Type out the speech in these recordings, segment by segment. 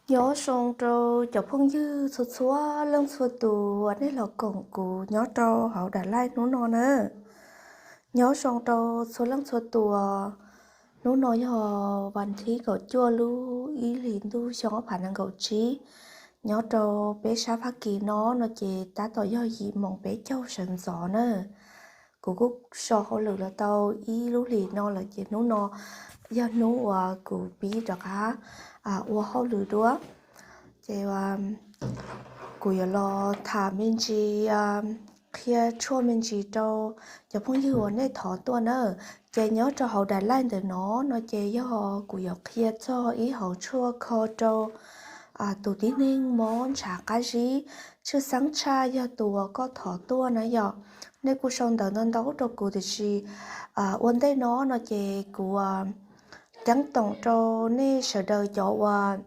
Nyob zoo rau cov phooj ywg txhua txhua leej txhua tus uas nej los koom kuv nyob rau hauv daim live hnub no na. Nyob zoo rau txhua leej txhua tus. Hnub no yog vas thib kaum cuaj lub ib hlis ntuj xyoo ob phav nees nkaum tsib. Nyob rau peb sab Fab Kis no no ces tab tom yog yim moos peb caug sawv ntxov na. Kuv kuj so hauj lwm los tau ib lub hlis no lawm ces hnub no yog hnub uas kuv pib rov qab ua hauj lwm dua. Ces kuv yuav los tham me ntsis, qhia tshuaj me ntsis rau cov phooj ywg uas nej thov tuaj na. Ces nyob rau hauv daim live ntawm no no ces yog kuv yuav qhia txog ib hauv tshuaj kho rau tus tib neeg mob ntshav qab zib, tshwj xeeb tshaj yog tus uas koj thov tuaj na yom. Nej kuj sau ntawv ntau ntau rau kuv tiam sis ua ntej no no ces kuv ceeb toom rau nej sawv daws cov uas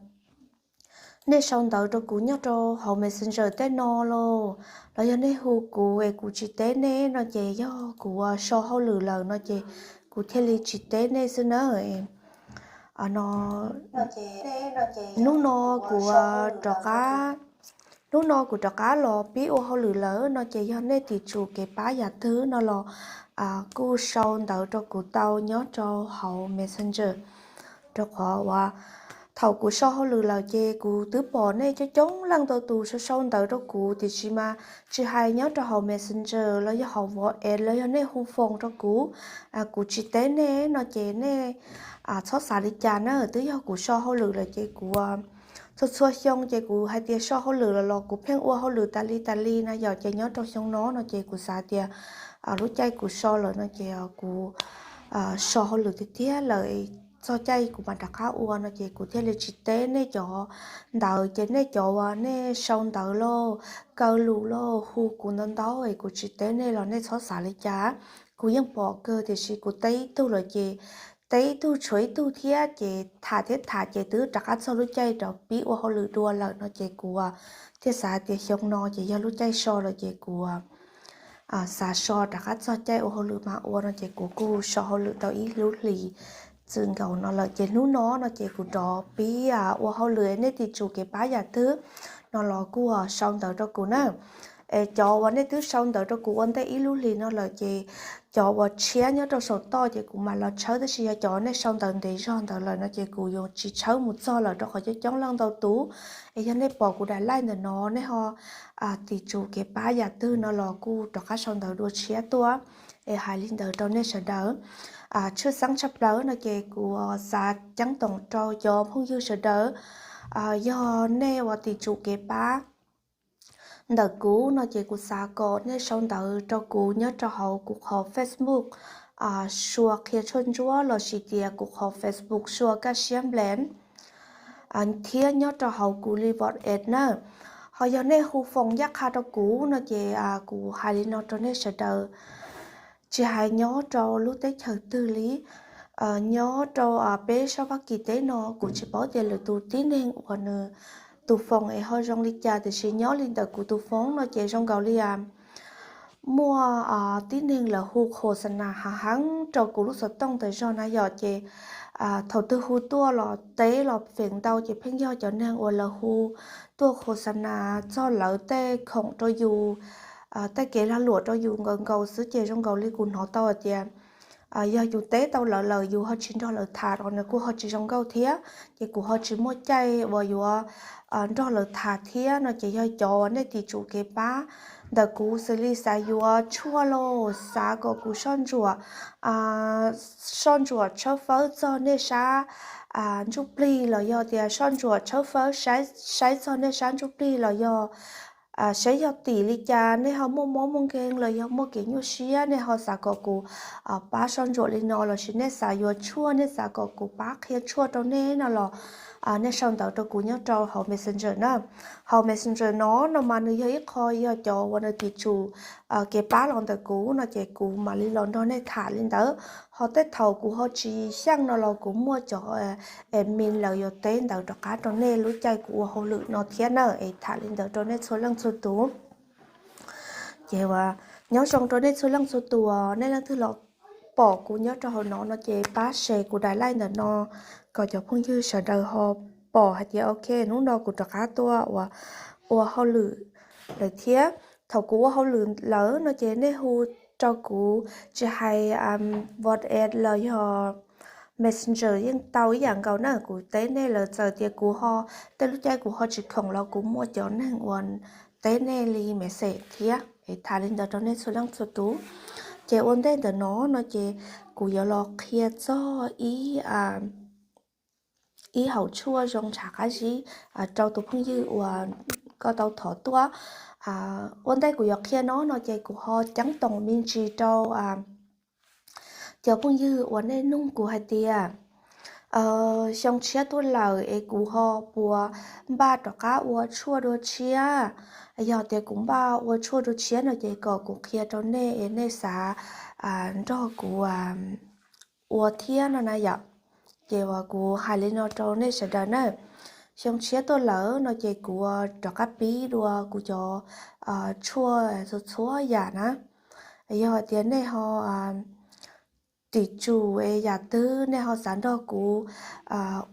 nej sau ntawv rau kuv nyob rau hauv Messenger tej no los, los yog nej hu kuv es kuv tsis teb nej no ces yog kuv so hauj lwm lawm no ces kuv thiaj li tsis teb nej xwb na. No, hnub no kuv rov qab, hnub no kuv rov qab los pib ua hauj lwm lawm no ces yog nej tim tsum kev pab yam twg no los kuj sau ntawv rau kuv tau nyob rau hauv Messenger. Rau qhov uas thaum kuv so hauj lwm lawm ces kuv twb pom nej coob coob leej ntau tus sau sau ntawv rau kuv tiam sis mas tsis hais nyob rau hauv Messenger los yog hauv WhatsApp los yog nej hu foos rau kuv, kuv tsis teb nej no ces nej txhob xav li cas na. Twb yog kuv so hauj lwm lawm ces kuv txhua txhua xyoo ces kuv hais tias so hauj lwm lawm los kuv pheej ua hauj lwm tas li tas li na yom. Ces nyob rau xyoo no no ces kuv xav tias lub caij kuv so lawm no ces kuv so hauj lwm tiag tiag lawm, txog caij kuv mam rov qab ua no ces kuv thiaj li tsis teb nej cov ntawv. Ces nej cov uas nej sau ntawv los, kaw lus los, hu kuv ntau ntau es kuv tsis teb nej los nej txhob xav li cas. Kuv yeej pom kawg tiam sis kuv teb ib tug lawm ces teb ib tug tshuav ib tug thiab ces tham thiab tham ces twb rov qab txog lub caij rov pib ua hauj lwm dua lawm no ces kuv thiaj xav tias xyoo no ces yog lub caij so lawm ces kuv xav so rov qab txog caij ua hauj lwm mas ua no ces kuv kuj so hauj lwm tau ib lub hlis txwm nkaus no lawm ces hnub no no ces kuv rov pib ua hauj lwm, nej tim tsum kev pab yam twg no los kuj sau ntawv rau kuv na. Es cov uas nej twb sau ntawv rau kuv ua ntej ib lub hlis no lawm ces cov uas tshiab nyob rau saum toj ces kuv mam los tshawb, tab sis yog cov nej sau ntawv ntev zog ntawd lawm no ces kuv yuav tsis tshawb mus txog lawm rau qhov coob coob leej ntau tus. Es yog nej pom kuv daim live ntawm no nej ho tim tsum kev pab yam twg no los kuj rov qab sau ntawv dua tshiab tuaj es hais li ntawd rau nej sawv daws. Tshwj xeeb tshaj plaws no ces kuv xav ceeb toom rau cov phooj ywg sawv daws, yog nej uas tim tsum kev pab ntawm kuv no ces kuv xav kom nej sau ntawv rau kuv nyob rau hauv kuv qhov Facebook Sua Qhia Tshuaj Ntsuab lossis tias kuv qhov Facebook Sua Kaj Siab Nplees thiab nyob rau hauv kuv li WhatsApp na. Ho yog nej hu foos ncaj qha rau kuv no ces kuv hais li no rau nej sawv daws, tsis hais nyob rau lub teb chaws twg li, nyob rau peb sab Fab Kis teb no kuv tsis paub tias lwm tus tib neeg uas nws tus foos es ho zoo li cas, tiam sis nyob li ntawm kuv tus foos no ces zoo nkaus li muaj tib neeg lawv hu khos xa nas hav heev rau kuv lub xov tooj tas zog na yom. Ces thaum twg hu tuaj los teb los feem ntau ces pheej yog cov neeg uas lawv hu tuaj khos xa nas txog lawv tej khoom rau yus, tej kev lag luam rau yus nkaus nkaus xwb ces zoo nkaus li kuv hnov tau hais tias yog yus teb tau lawv lawm yus ho tsis nrog lawv tham los nws kuj ho tsis zoo nkauj thiab. Ces kuv ho tsis muaj caij uas yuav nrog lawv tham thiab no ces yog cov uas nej tim tsum kev pab ntawm kuv xws li xav yuav tshuaj los xav kom kuv soj ntsuam, soj ntsuam tshawb fawb txog nej sab ntsuj plig los yog tias soj ntsuam tshawb fawb saib txog nej sab ntsuj plig los yog saib yog tim li cas nej ho muaj mob muaj nkeeg los yog muaj kev nyuaj siab nej ho xav kom kuv pab soj ntsuam li no lossis nej xav yuav tshuaj nej xav kom kuv pab qhia tshuaj rau nej no los nej sau ntawv rau kuv nyob rau hauv Messenger na. Hauv Messenger no no mas nws yog ib qho yog cov uas nws tim tsum kev pab los ntawm kuv no ces kuv mam li los nrog nej tham li ntawd. Ho tej thaum kuv ho tsis xyeej no los kuv muaj cov admin lawv yuav teb ntawv rov qab rau nej lub caij kuv ua hauj lwm no thiab na es tham li ntawd rau nej txhua leej txhua tus. Ces uas nyob zoo rau nej txhua leej txhua tus, nej leej twg los pom kuv nyob rau hauv no no ces pab share kuv daim live ntawm no kom cov phooj ywg sawv daws ho pom hais tias ok, hnub no kuv rov qab tuaj ua, ua hauj lwm lawm thiab. Thaum kuv ua hauj lwm lawm no ces nej hu rau kuv, tsis hais WhatsApp los yog Messenger yeej tau ib yam nkaus na. Kuv teb nej lawm, txawm tias kuv ho, tej lub caij kuv ho tsis khoom los kuv muaj cov neeg uas teb nej li message thiab es tham li ntawd rau nej txhua leej txhua tus. Ces ua ntej ntawm no no ces kuv yuav los qhia txog ib ib hauv tshuaj zoo ntshav qab zib rau tus phooj ywg uas koj tau thov tuaj. Ua ntej kuv yuav qhia no no ces kuv ho ceeb toom me ntsis rau cov phooj ywg uas nej nug kuv hais tias xyoo tshiab tuaj lawm es kuv ho puas npaj rov qab ua tshuaj dua tshiab? Yog tias kuv npaj ua tshuaj dua tshiab no ces kom kuv qhia rau nej es nej xav nrog kuv ua thiab no na yom. Ces uas kuv hais li no rau nej sawv daws na, xyoo tshiab tuaj lawm no ces kuv rov qab pib dua kuv cov tshuaj txhua txhua yam na. Yog hais tias nej ho tim tsum es yam twg nej ho xav nrog kuv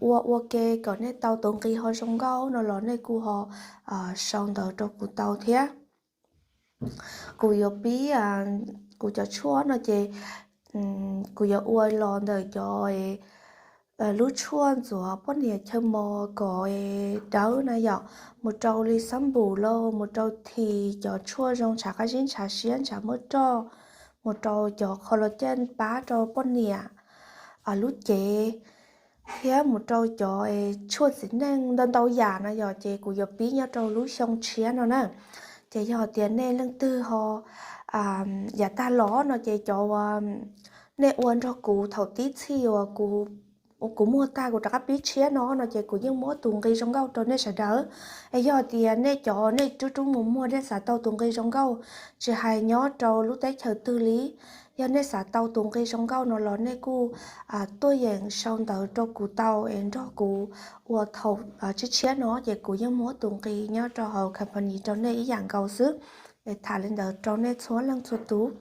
ua ua ke kom nej tau tus nqi ho zoo nkauj no los nej kuj ho sau ntawv rau kuv tau thiab. Kuv yuav pib, kuv cov tshuaj no ces kuv yuav ua los ntawm cov lub tshuaj ntxuav poj niam chaw mos kom dawb na yom, mus rau li xab npum lauj, mus rau this, cov tshuaj zoo ntshav qab zib, ntshav siab, ntshav muaj roj, mus rau cov collagen pab rau poj niam lub cev, thiab mus rau cov tshuaj txiv neej ntau ntau yam no yom, ces kuv yuav pib nyob rau lub xyoo tshiab no na. Ces yog tias nej leej twg ho yav tag los no ces cov uas nej ua nrog kuv thaum tib txhij uas kuv muag tag kuv rov qab pib tshiab no no ces kuv yeej muab tus nqi zoo nkauj rau nej sawv daws. Es yog tias nej cov nej rub rub mus muag nej xav tau tus nqi zoo nkauj, tsis hais nyob rau lub teb chaws twg li, yog nej xav tau tus nqi zoo nkauj no los nej kuj tuaj yeem sau ntawv rau kuv tau es nrog kuv ua thaum tshiab tshiab no ces kuv yeej muab tus nqi nyob rau hauv company rau nej ib yam nkaus xwb. Es tham li ntawd rau nej txhua leej txhua tus.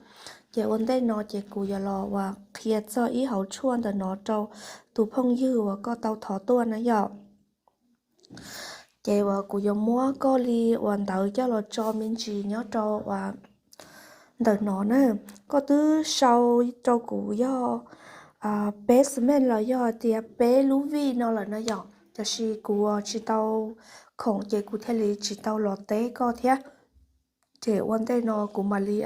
Ces ua ntej no ces kuv yuav los ua qhia txog ib hauv tshuaj ntawm no rau tus phooj ywg uas koj tau thov tuaj na yom. Ces uas kuv yuav muab koj li uas ntawv coj los tso me ntsis nyob rau ntawm no na. Koj twb sau rau kuv yog peb xeem los yog tias peb lub vij no lawm no yom, tab sis kuv tsis tau khoom ces kuv thiaj li tsis tau los teb koj thiab. Ces ua ntej no kuv mam li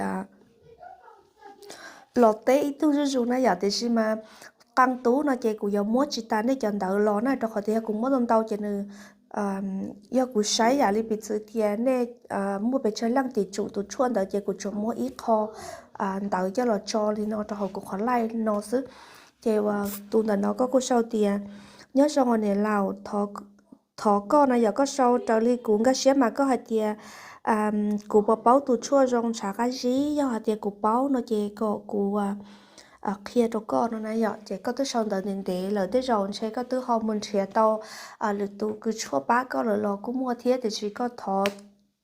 los teb ib tug zuj zus na yom, tiam sis mas qee tus no ces kuv yuav muab tsis tas nej cov ntawv los na, rau qhov tias yog kuv muab ntau ntau ces nws, yog kuv saib yam li piv txwv tias nej muaj pes tsawg leej tim tsum tus tshuaj ntawd ces kuv tsuas muab ib qho ntawv coj los tso li no rau hauv kuv qhov live no xwb. Ces uas tus ntawm no koj kuj sau tias, nyob zoo niam laus, thov koj no yog koj sau raws li kuv nkag siab mas koj hais tias kuv puas paub tus tshuaj zoo ntshav qab zib, yog hais tias kuv paub no ces kom kuv qhia rau koj no na yom. Ces koj twb sau ntawv ntev ntev lawm, tej zaum ntshe koj twb ho mus nrhiav tau lwm tus kws tshuaj pab koj lawm los kuj muaj thiab, tiam sis koj thov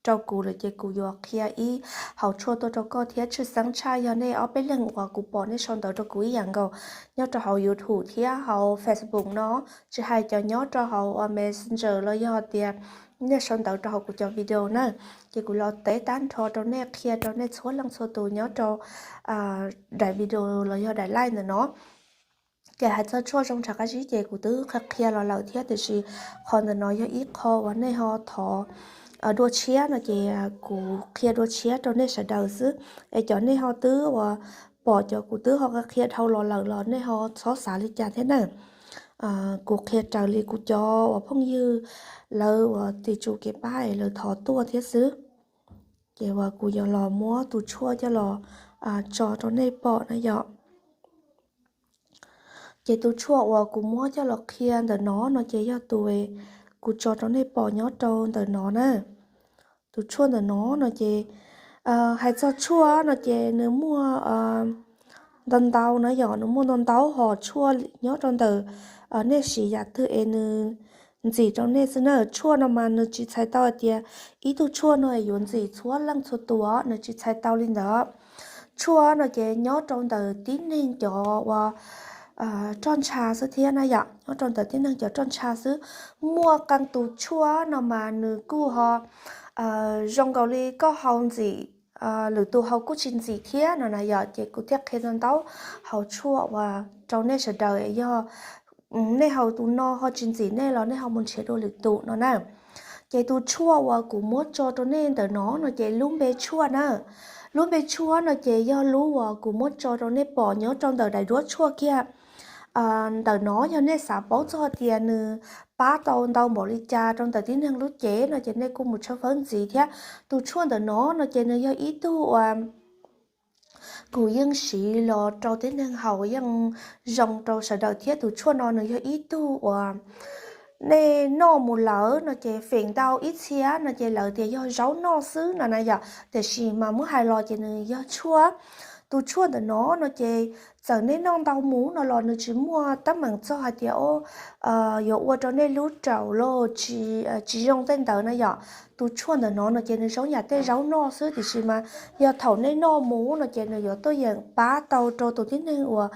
rau kuv lawm ces kuv yuav qhia ib hauv tshuaj tuaj rau koj thiab. Tshwj xeeb tshaj yog nej ob peb leeg uas kuv pom nej sau ntawv rau kuv ib yam nkaus nyob rau hauv YouTube thiab hauv Facebook no, tsis hais cov nyob rau hauv Messenger los yog tias nej sau ntawv rau hauv kuv cov video na, ces kuv los teb tag nrho rau nej, qhia rau nej txhua leej txhua tus nyob rau daim video los yog daim live ntawm no. Ces hais txog tshuaj zoo ntshav qab zib ces kuv twb qhia qhia los lawm thiab, tiam sis qhov ntawm no yog ib qho uas nej ho thov dua tshiab no ces kuv qhia dua tshiab rau nej sawv daws xwb. Es cov nej ho twb uas pom cov kuv twb ho qhia dhau los lawm los nej ho txhob xav li cas thiab na. Kuv qhia raws li kuv cov uas phooj ywg lawv uas tim tsum kev pab es lawv thov tuaj thiab xwb. Ces uas kuv yuav los muab tus tshuaj coj los tso rau nej pom na yom. Ces tus tshuaj uas kuv muab coj los qhia ntawm no no ces yog tus kuv tso rau nej pom nyob rau ntawm no na. Tus tshuaj ntawm no no ces hais txog tshuaj no ces nws muaj ntau ntau na yom, nws muaj ntau ntau hom tshuaj nyob rau ntawm nej siv yam twg es nws ntxim rau nej xwb na. Tshuaj no mas nws tsis txhais tau hais tias ib tug tshuaj no yuav ntxim txhua leej txhua tus, nws tsis txhais tau li ntawd. Tshuaj no ces nyob rau ntawm tib neeg cov uas roj ntsha xwb thiab na yom, nyob rau ntawm tib neeg cov roj ntsha xwb. Muaj qee tus tshuaj no mas nws kuj ho zoo nkaus li koj haus ntxim, lwm tus haus kuj tsis ntxim thiab no na yom. Ces kuv thiaj qhia ntau ntau hauv tshuaj uas rau nej sawv daws, yog nej haus tus no ho tsis ntxim nej los nej ho mus nrhiav dua lwm tus no na. Ces tus tshuaj uas kuv muab tso rau nej ntawm no no ces lub npe tshuaj na, lub npe tshuaj no ces yog lub uas kuv muab tso rau nej pom nyob rau ntawm daim duab tshuaj kiag. Ntawm no yog nej xav paub txog tias nws pab tau ntau npaum li cas rau ntawm tib neeg lub cev no ces nej kuj mus tshawb fawb ntxiv thiab. Tus tshuaj ntawm no no ces nws yog ib tug uas kuv yeej siv los rau tib neeg haus yeej zoo rau sawv daws thiab. Tus tshuaj no nws yog ib tug uas nej noj mus lawm no ces feem ntau ib txhia no ces lawv tias yog zaub noj xwb no na yom, tiam sis mas muab hais los ces nws yog tshuaj. Tus tshuaj ntawm no no ces txawm nej noj ntau mus no los nws tsis muaj teeb meem txog hais tias yuav ua rau nej lub raum los tsis zoo tej ntawd na yom. Tus tshuaj ntawm no no ces nws zoo yam tej zaub noj xwb, tiam sis mas yog thaum nej noj mus no ces nws yuav tuaj yeem pab tau rau tus tib neeg uas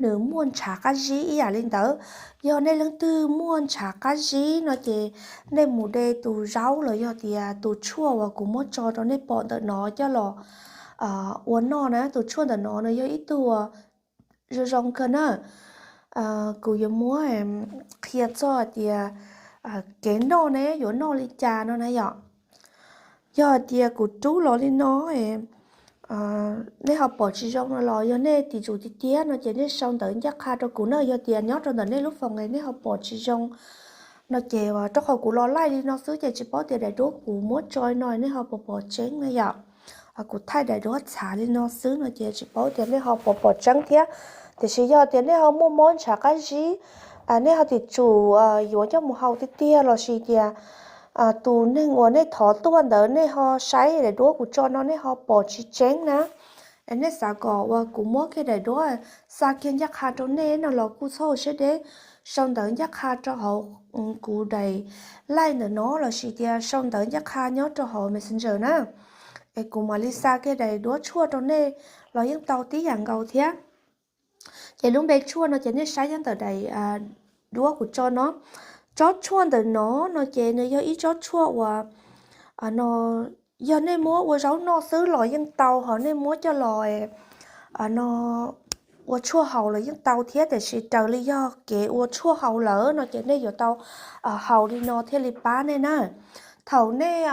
nws muaj ntshav qab zib ib yam li ntawd. Yog nej leej twg muaj ntshav qab zib no ces nej mus de tus zaub los yog tias tus tshuaj uas kuv muab tso rau nej pom ntawm no coj los ua noj na. Tus tshuaj ntawm no no yog ib tug zoo zoo kawg na. Kuv yuav muab qhia txog tias kev noj ne yuav noj li cas no na yom. Yog hais tias kuv rub los li no, nej ho pom tsis zoo no los yog nej tim tsum tiag tiag no ces nej sau ntawv ncaj qha rau kuv na. Yog tias nyob rau ntawm nej lub foos nej ho pom tsis zoo no ces rau qhov kuv los laij li no xwb ces tsis paub tias daim duab kuv muab tso no nej ho puas pom tseeb na yom. Kuv thaij daim duab txhav li no xwb no ces tsis paub tias nej ho puas pom tseeb thiab. Tiam sis yog tias nej ho muaj mob ntshav qab zib, nej ho tim tsum yuav coj mus haus tiag tiag los sis tias tus neeg uas nej thov tuaj ntawd nej ho saib daim duab kuv tso no nej ho pom tsis tseeb na, nej xav kom uas kuv muab kiag daim duab xa kiag ncaj qha rau nej no los kuj txhob ua siab deb, sau ntawv ncaj qha rau hauv kuv daim laij ntawm no los sis tias sau ntawv ncaj qha nyob rau hauv Messenger na, es kuv mam li xa kiag daim duab tshuaj rau nej los yeej tau tib yam nkaus thiab. Ces lub npe tshuaj no ces nej saib nyob ntawm daim duab kuv tso no. Tsob tshuaj ntawm no no ces nws yog ib tsob tshuaj uas no yog nej muab ua zaub noj xwb los yeej tau, ho nej muab coj los no ua tshuaj haus los yeej tau thiab. Tiam sis raws li yog kev ua tshuaj haus lawm no ces nej yuav tau haus li no thiaj li pab nej na. Thaum nej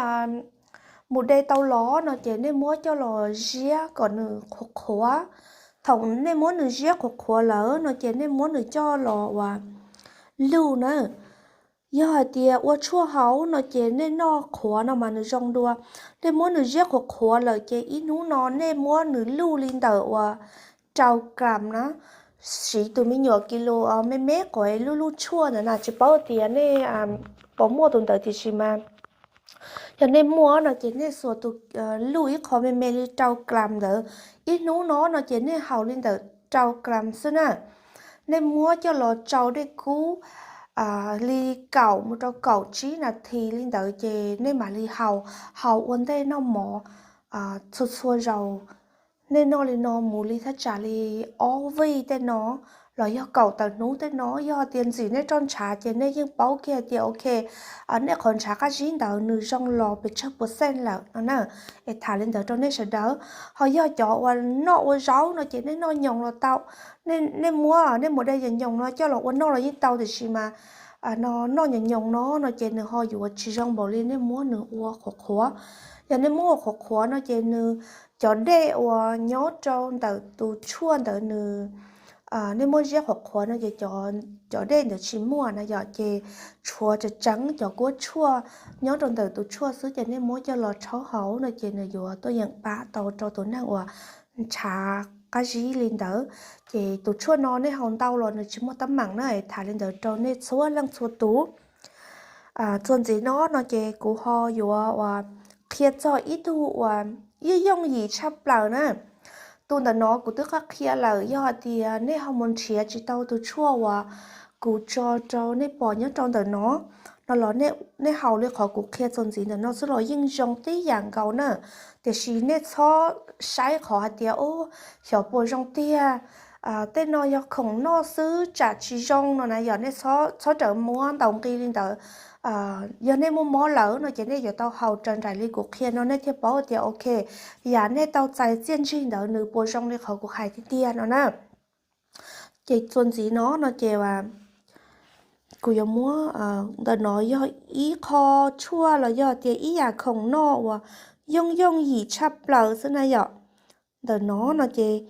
mus de tau los no ces nej muab coj los ziab kom nws qhuav qhuav. Thaum nej muab nws ziab qhuav qhuav lawm no ces nej muab nws coj los uas luj na. Yog hais tias ua tshuaj haus no ces nej noj qhuav no mas nws zoo dua. Nej muab nws ziab qhuav qhuav lawm ces ib hnub no nej muab nws luj li ntawm uas rau gram na. Siv tus me nyuam kis lus me me quav luj luj tshuaj ntawd na, tsis paub tias nej puas muaj tus ntawd tiam sis mas yog nej muaj no ces nej xuas tus luj ib qho me me li rau gram ntawd. Ib hnub no no ces nej haus li ntawm rau gram xwb na. Nej muab coj los tsau dej kub li kaum mus rau kaum tsib nas this li ntawd ces nej mam li haus, haus ua ntej noj mov txhua txhua zaus. Nej noj li no mus li thaj tsam li ob vij tej no los yog kaum tawm hnub tej no, yog tias ntxim nej roj ntshav ces nej yeej paub kiag tias ok, nej qhov ntshav qab zib ntawd nws zoo los pes tsawg puas xeej lawm no na. Es tham li ntawd rau nej sawv daws. Ho yog cov uas noj ua zaub no ces nej noj nyoos los tau. Nej muab, nej mus de cov nyoos no coj los ua noj los yeej tau, tiam sis mas no noj nyoos nyoos no no ces nws ho yuav tsis zoo npaum li nej muab nws ua qhuav qhuav. Yog nej muab ua qhuav qhuav no ces nws, cov dej uas nyob rau ntawm tus tshuaj ntawd nws, nej muab ziab qhuav qhuav no ces cov dej ntawd tsis muaj na yom, ces tshuav tseem tseeb cov kuab tshuaj nyob rau ntawm tus tshuaj xwb ces nej muab coj los rhaub haus no ces nws yuav tuaj yeem pab tau rau tus neeg uas ntshav qab zib li ntawd. Ces tus tshuaj no nej haus ntau los nws tsis muaj teeb meem na, tham li ntawd rau nej txhua leej txhua tus. Txuas ntxiv no no ces kuv ho yuav uas qhia txog ib tug uas yooj yim tshaj plaws na. Tus ntawm no kuv twb qhia lawm, yog hais tias nej ho mus nrhiav tsis tau tus tshuaj uas kuv tso rau nej pom nyob rau ntawm no no los nej haus li qhov kuv qhia txuas ntxiv ntawm no xwb los yeej zoo tib yam nkaus na. Tiam sis nej txhob saib qhov hais tias xyov puas zoo tiag, tej no yog khoom noj xwb tsam tsis zoo no na yom, nej txhob rawm muab ntaus nqi li ntawd. Yog nej muaj mob lawm no ces nej yuav tau haus raws nraim li kuv qhia no nej thiaj paub tias ok, yam nej tau txais txiaj ntsig ntawd nws puas zoo li qhov kuv hais tiag tiag no na. Ces txuas ntxiv no no ces kuv yuav muab, ntawm no yog ib qho tshuaj los yog tias ib yam khoom noj uas yooj yooj yim tshaj plaws xwb na yom. Ntawm no no ces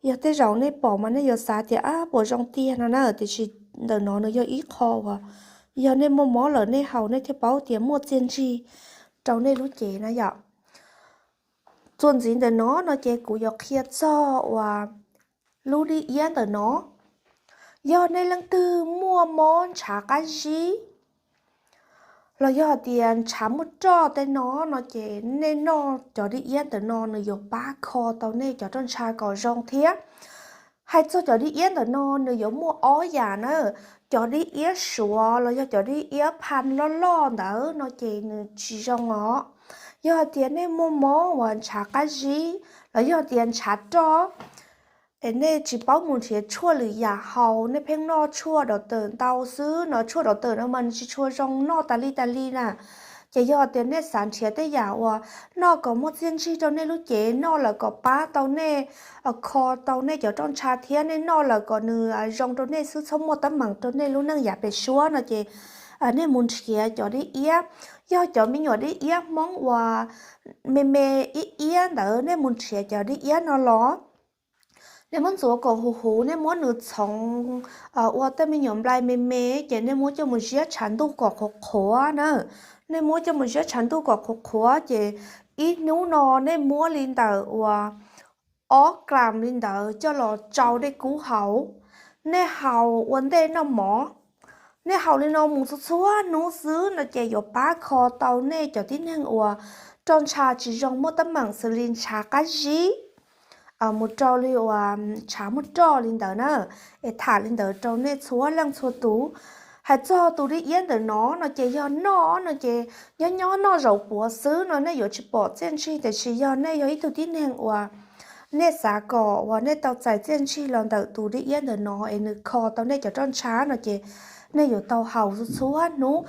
yog tej zaum nej pom mas nej yuav xav tias ab puas zoo tiag no na, tiam sis ntawm no nws yog ib qho uas yog nej muaj mob lawm nej haus nej thiaj paub tias muaj txiaj ntsig rau nej lub cev na yom. Txuas ntxiv ntawm no no ces kuv yuav qhia txog uas lub dib iab ntawm no. Yog nej leej twg muaj mob ntshav qab zib los yog hais tias ntshav muaj roj tej no no ces nej noj cov dib iab ntawm no nws yuav pab kho tau nej cov roj ntsha kom zoo thiab. Hais txog cov dib iab ntawm no nws yuav muaj ob yam na. Cov dib iab suav los yog cov dib iab phaj loj loj ntawd no ces nws tsis zoo os. Yog hais tias nej muaj mob uas ntshav qab zib los yog tias ntshav roj es nej tsis paub mus nrhiav tshuaj lwm yam haus, nej pheej noj tshuaj dov tawm ntau xwb no, tshuaj dov tawm no mas nws tsis tshua zoo noj tas li tas li na. Ces yog tias nej xav nrhiav tej yam uas noj kom muaj txiaj ntsig rau nej lub cev, noj lawm kom pab tau nej, kho tau nej cov roj ntsha thiab nej noj lawm kom nws zoo rau nej xwb txhob muaj teeb meem rau nej lub neej yav pem suab no ces nej mus nrhiav cov dib iab, yog cov me nyuam dib iab Hmoob uas me me iab iab ntawd nej mus nrhiav cov dib iab no los nej muab ntxuav kom huv huv, nej muab nws txhoov ua tej me nyuam nplai me me ces nej muab coj mus ziab tshav ntuj kom qhuav qhuav na. Nej muab coj mus ziab tshav ntuj kom qhuav qhuav ces ib hnub no nej muab li ntawm uas ob gram li ntawd coj los tsau dej kub haus. Nej haus ua ntej noj mov. Nej haus li no mus txhua txhua hnub xwb no ces yuav pab kho tau nej cov tib neeg uas roj ntsha tsis zoo muaj teeb meem xws li ntshav qab zib mus rau li uas ntshav muaj roj li ntawd na. Es tham li ntawd rau nej txhua leej txhua tus. Hais txog tus dib iab ntawm no no ces yog noj no ces nyob nyob noj zaum puav xwb no nej yuav tsis pom txiaj ntsig, tiam sis yog nej yog ib tug tib neeg uas nej xav kom uas nej tau txais txiaj ntsig los ntawm tus dib iab ntawm no es nws kho tau nej cov roj ntsha no ces nej yuav tau haus txhua txhua hnub.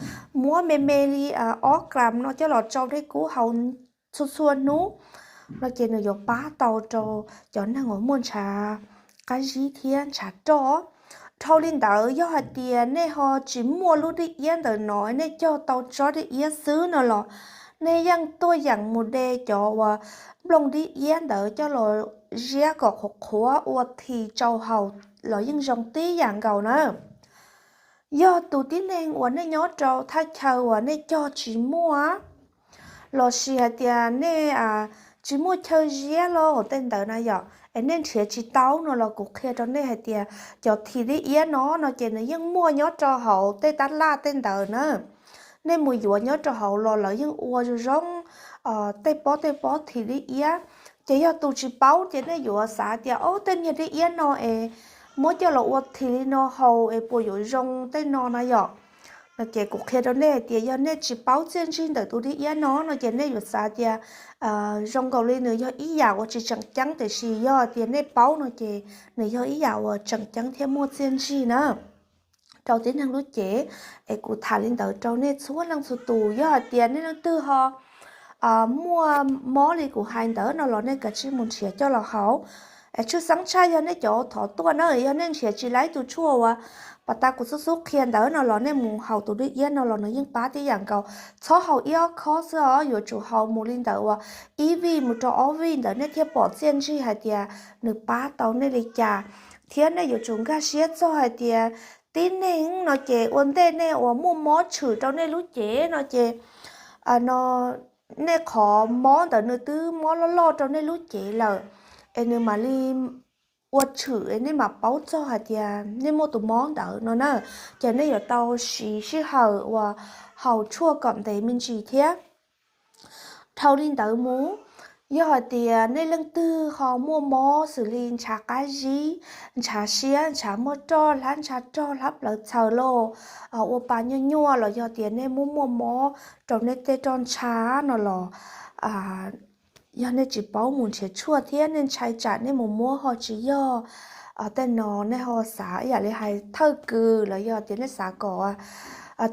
Muab me me li ob gram no coj los tsau dej kub haus txhua txhua hnub no ces nws yuav pab tau rau cov neeg uas muaj ntshav qab zib thiab ntshav roj. Dhau li ntawd yog hais tias nej ho tsis muaj lub dib iab ntawm no, nej cog tau tsob dib iab xwb no los nej yeej tuaj yeem mus de cov uas nplooj dib iab ntawd coj los ziab kom qhuav qhuav ua thi tsau haus los yeej zoo tib yam nkaus na. Yog tus tib neeg uas nej nyob rau thaj chaw uas nej cog tsis muaj los sis hais tias nej tsis muaj chaw ziab los tej ntawd na yom, es nej nrhiav tsis tau no los kuv qhia rau nej hais tias cov thi dib iab no no ces nws yeej muaj nyob rau hauv tej tab laj tej ntawd na. Nej mus yuav nyob rau hauv los lawv yeej ua zoo zoo tej pob tej pob thi dib iab. Ces yog tus tsis paub ces nej yuav xav tias ob tej niag dib iab no es muab coj los ua thi li no haus es puas yuav zoo tej no na yom. No ces kuv qhia rau nej hais tias yog nej tsis paub txiaj ntsig ntawm tus dib iab no no ces nej yuav xav tias zoo nkaus li nws yog ib yam uas tsis tseem ceeb, tiam sis yog tias nej paub no ces nws yog ib yam uas tseem ceeb thiab muaj txiaj ntsig na rau tib neeg lub cev. Es kuv tham li ntawd rau nej txhua leej txhua tus, yog hais tias nej leej twg ho muaj mob li kuv hais ntawd no los nej kav tsij mus nrhiav coj los haus. Es tshwj xeeb tshaj yog nej cov thov tuaj na, yog nej nrhiav tsis laib tus tshuaj uas pas tas kuv xub xub qhia ntawd no los nej mus haus tus dib iab no los nws yeej pab tib yam nkaus. Txhob haus ib ob khob xwb os, yuav tsum haus mus li ntawd uas ib vij mus rau ob vij ntawd nej thiaj pom txiaj ntsig hais tias nws pab tau nej li cas. Thiab nej yuav tsum nkag siab txog hais tias tib neeg no ces ua ntej nej uas muaj mob tshwm rau nej lub cev no ces no nej qhov mob ntawd nws twb mob loj loj rau nej lub cev lawm, es nws mam li ua tshwm es nej mam paub txog hais tias nej muaj tus mob ntawd no na. Ces nej yuav tau siv sij hawm uas haus tshuaj kom ntev me ntsis thiab. Dhau li ntawd mus, yog hais tias nej leej twg ho muaj mob xws li ntshav qab zib, ntshav siab, ntshav muaj roj hlab, ntshav rog hlab plawv txhaws los ua pa nyuaj nyuaj los yog tias nej muaj muaj mob rau nej tej roj ntsha no los yog nej tsis paub mus nrhiav tshuaj thiab nej ntshai tsam nej mus muab ho tsis yog tej no nej ho xav ib yam li hais thawj kws los yog tias nej xav kom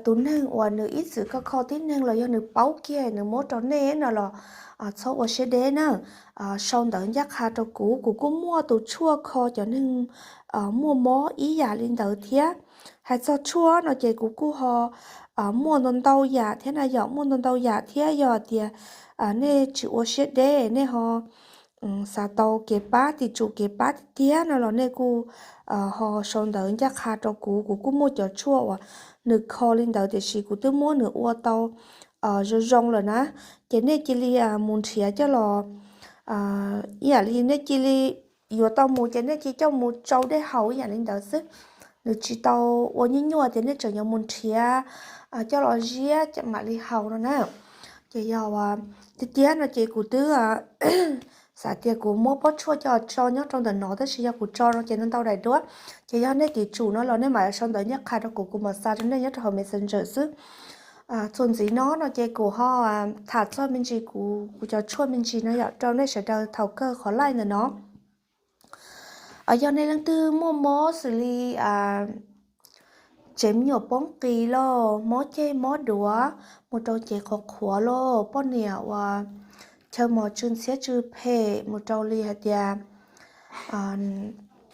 tus neeg uas nws ib txwm kho kho tib neeg los yog nws paub kiag nws muab rau nej no los txhob ua siab deb na. Sau ntawv ncaj qha rau kuv, kuv kuj muaj tus tshuaj kho cov neeg muaj mob ib yam li ntawd thiab. Hais txog tshuaj no ces kuv kuj ho muaj ntau ntau yam thiab na yom, muaj ntau ntau yam thiab. Yog tias nej tsis ua siab deb, nej ho xav tau kev pab, tim tsum kev pab tiag tiag no los nej kuj ho sau ntawv ncaj qha rau kuv. Kuv kuj muaj cov tshuaj uas nws kho li ntawd tiam sis kuv twb muab nws ua tau zoo zoo lawm na. Ces nej cia li mus nrhiav coj los, ib yam li nej cia li yuav tau mus ces nej cia li coj mus tsau dej haus ib yam li ntawd xwb. Nws tsis tau ua nyuaj nyuaj tias nej tseem yuav mus nrhiav coj los ziab mam li haus no na. Ces yog tiag tiag no ces kuv twb xav tias kuv muab pob tshuaj coj tso nyob rau ntawm no tab sis yog kuv tso no ces no ntau daim duab. Ces yog nej tim tsum no los nej mam sau ntawv ncaj qha rau kuv, kuv mam xa rau nej nyob rau hauv Messenger xwb. Txuas ntxiv no no ces kuv ho tham txog me ntsis kuv kuv cov tshuaj me ntsis no yom rau nej sawv daws thaum kawg qhov laij ntawm no. Yog nej leej twg muaj mob xws li tsev me nyuam poob qis lauj, mob ceg mob duav, mus rau cev qhuav qhuav lauj, poj niam uas chaw mos tsw ntxhiab tsw phem, mus rau li hais tias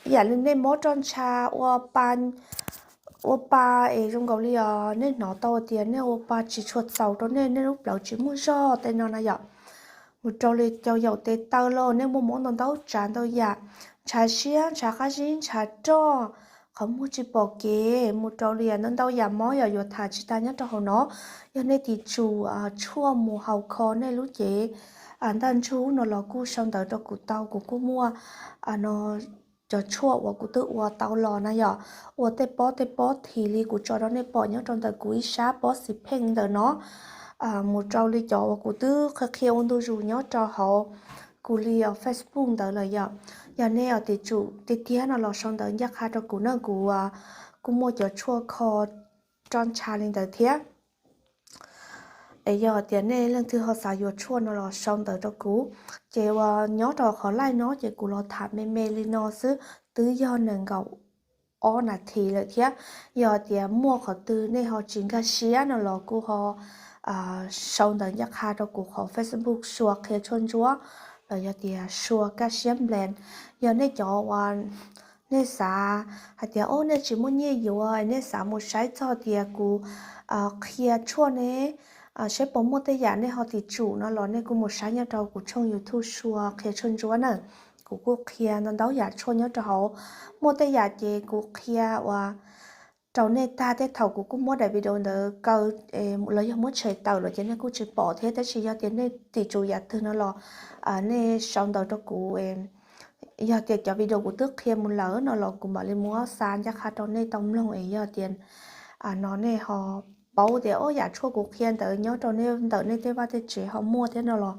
ib yam li nej mob roj ntsha, ua pa es zoo nkaus li os nej hnov tau tias nej ua pa tsis tshua txaus rau nej, nej lub plawv tsis muaj zog tej no na yom. Mus rau li cau yaum tes taw lauj, nej muaj mob ntau ntau tsav ntau yam, ntshav siab, ntshav qab zib, ntshav roj, qhov muag tsis pom kev, mus rau li ntau ntau yam mob yom, yuav tham tsis tag nyob rau hauv no. Yog nej tim tsum tshuaj mus haus kho nej lub cev ntaj ntsug no los kuj sau ntawv rau kuv tau, kuv kuj muaj no cov tshuaj uas kuv twb ua tau los na yom, ua tej pob tej pob this li kuv tso rau nej pom nyob rau ntawm kuv ib sab pob xis pheej ntawm no, mus rau li cov uas kuv twb qhia qhia ua ntu zus nyob rau hauv kuv li Facebook ntawd lawm yom. Yog nej tim tsum tiag tiag no los sau ntawv ncaj qha rau kuv na, kuv kuj muaj cov tshuaj kho roj ntsha li ntawd thiab. Es yog tias nej leej twg ho xav yuav tshuaj no los sau ntawv rau kuv. Ces uas nyob rau qhov laij no ces kuv los tham me me li no xwb, twb yog nees nkaum ob nas this lawm thiab. Yog tias muaj qhov twg nej ho tsis nkag siab no los kuj ho sau ntawv ncaj qha rau kuv qhov Facebook Sua Qhia Tshuaj Ntsuab los yog tias Sua Kaj Siab Nplees. Yog nej cov uas nej xav hais tias o nej tsis muaj nyiaj yuav, nej xav mus saib txog tias kuv qhia tshuaj ne, saib puas muaj tej yam nej ho tim tsum no los nej kuj mus saib nyob rau kuv tshooj YouTube Sua Qhia Tshuaj Ntsuab na. Kuv kuj qhia ntau ntau yam tshuaj nyob rau hauv. Muaj tej yam ces kuv qhia uas rau nej tag tej thaum kuv kuj muab daim video ntawd kaw los yog muab tshem tawm lawm ces nej kuj tsis pom thiab, tab sis yog tias nej tim tsum yam twg no los nej sau ntawv rau kuv. Yog tias cov video kuv twb qhia mus lawm no los kuv mam li muab xa ncaj qha rau nej tau mloog es yog tias no nej ho paub tias o yam tshuaj kuv qhia ntawd nyob rau nej ntawm nej tej vaj tej tsev ho muaj thiab no los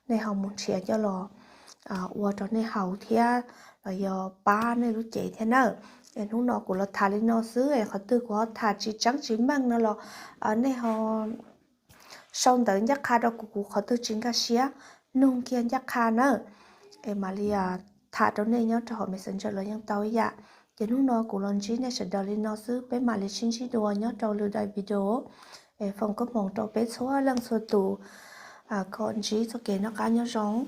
nej ho mus nrhiav coj los ua rau nej haus thiab los yog pab nej lub cev thiab na. Es hnub no kuv los tham li no xwb es qhov twg kuv ho tham tsis tseeb tsis meej no los nej ho sau ntawv ncaj qha rau kuv, kuv qhov twg tsis nkag siab nug kiag ncaj qha na. Es mam li tham rau nej nyob rau hauv Messenger los yeej tau ib yam. Ces hnub no kuv los ntsib nej sawv daws li no xwb, peb mam li sib ntsib dua nyob rau lwm daim video. Es foom koob hmoov rau peb txhua leej txhua tus kom ntsib txoj kev noj qab nyob zoo.